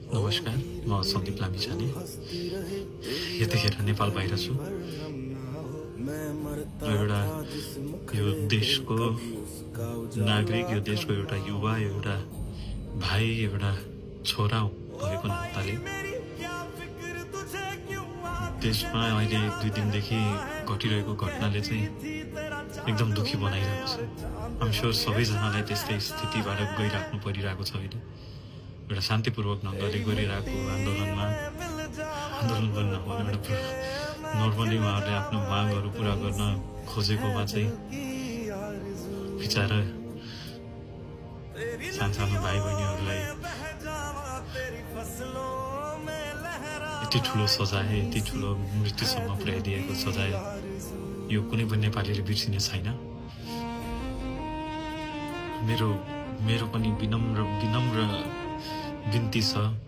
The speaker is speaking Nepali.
नमस्कार, म सन्दीप लामिछाने। यतिखेर नेपाल बाहिर छु र एउटा यो देशको नागरिक, यो देशको एउटा युवा, एउटा भाइ, एउटा छोरा भएको नाताले देशमा अहिले 1-2 दिनदेखि घटिरहेको घटनाले चाहिँ एकदम दुःखी बनाइरहेको छ। आम स्योर सबैजनालाई त्यस्तै स्थितिबाट गइराख्नु परिरहेको छ अहिले। एउटा शान्तिपूर्वक ढङ्गले गरिरहेको आन्दोलन गर्न नहुने एउटा नर्मली उहाँहरूले आफ्नो मागहरू पुरा गर्न खोजेकोमा चाहिँ बिचारा सानसानो भाइ बहिनीहरूलाई यति ठुलो सजाय, यति ठुलो मृत्युसम्म पुर्याइदिएको सजाय यो कुनै पनि नेपालीले बिर्सिने छैन। मेरो पनि विनम्र बिन्ती छ